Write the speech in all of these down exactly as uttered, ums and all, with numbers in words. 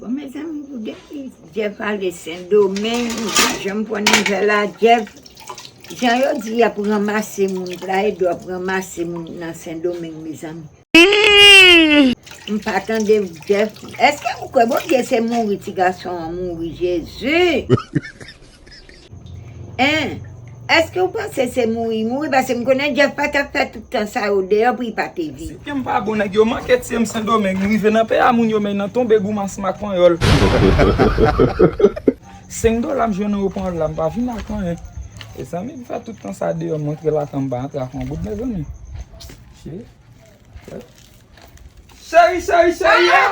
Bon, mezanmi, pou depi Jeff ale Sendomeng, m pa janm pran nouvèl a Jeff. Jan yo di y ap ranmase moun, Plaedo ap ranmase moun nan Sendomeng, mezanmi. M pa tande Jeff. Èske ou kwè Bondye se mouri ti gason an mouri, Jezi? Hein? Èske ou panse se mouri mouri? Paske m konnen Jeff pa t ap fè tout tan sa yo deyò pou li pa te viv. Si ke m pa bon, nèg yo manke tiye m Sendomeng, m rive nan peyi a moun yo, men nan tonbe goumas makonyòl. Senk dola m jwenn nan yo pran la, m pa vin ak anyen. Mezanmi, m fè tout tan sa deyò, m antre lakay m pa antre ak yon goud, mezanmi. Cheri, cheri, cheri, cheri, yo.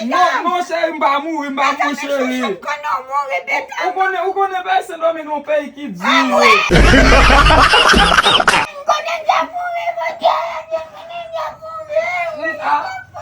Non, non, cheri, m pa mouri, m pa mouri, cheri. Ou konnen, ou konnen peyi Sendomeng yon peyi ki di.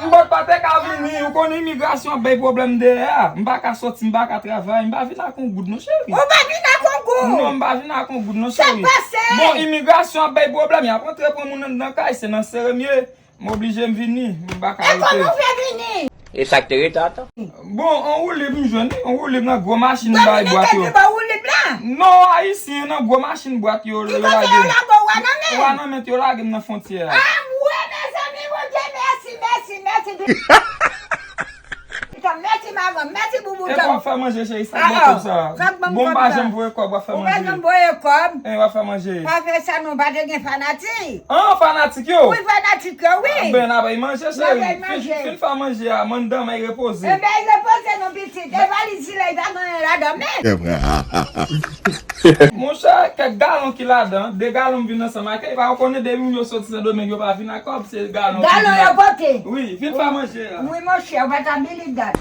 M pa t pa te ka vini, ou konnen imigrasyon ap bay pwoblèm dèyè a. M pa ka soti, m pa ka travay, m pa vin ak yon goud non, cheri. Ou pa vin ak yon goud? Non, m pa vin ak yon goud non, cheri. Sa k pase? Bon, imigrasyon ap bay pwoblèm, y ap antre pran moun anndan kay, se nan sere m ye. M oblije m vini, m pa ka rete. E kòman w fè vini? E sa k te rete ata? Bon, yon woulib m jwenn, yon woulib nan gwo machin bay bwat yo. Ou pa vin Etazini ba woulib la? Non, ayisyen nan gwo machin bwat yo, yo lage m. Ki kote yo lage w, Wanament? Wanament yo lage m nan fwontyè a. Anmwe, mezanmi, Bondye, mèsi, mèsi, mèsi. Mèsi, madanm, mèsi, boubou. E w ap fè manje, cheri, sa k bon kòb sa? Bon, m pa janm voye kòb, w ap fè manje. Ou pa janm voye kòb? E, w ap fè manje. Pa fè sa non, pa te gen fanatik. An, fanatik yo? Wi, fanatik yo, wi. Anben, n a bay manje, cheri. N a bay manje. Fin, fin fè manje a, mandanm ay repoze. Enben, ay repoze non, pitit. E valiz sila, li pa gen anyen ladan, men. Monchè, kèk galon ki ladan, de galon m vin ansanm ak li, pa ou konnen depi moun yo soti Sendomeng, yo pa vin ak kòb, se galon ki vin ak. Galon yo pote. Wi, vin fè manje a. Wi, monchè, ou pa ta bili dat.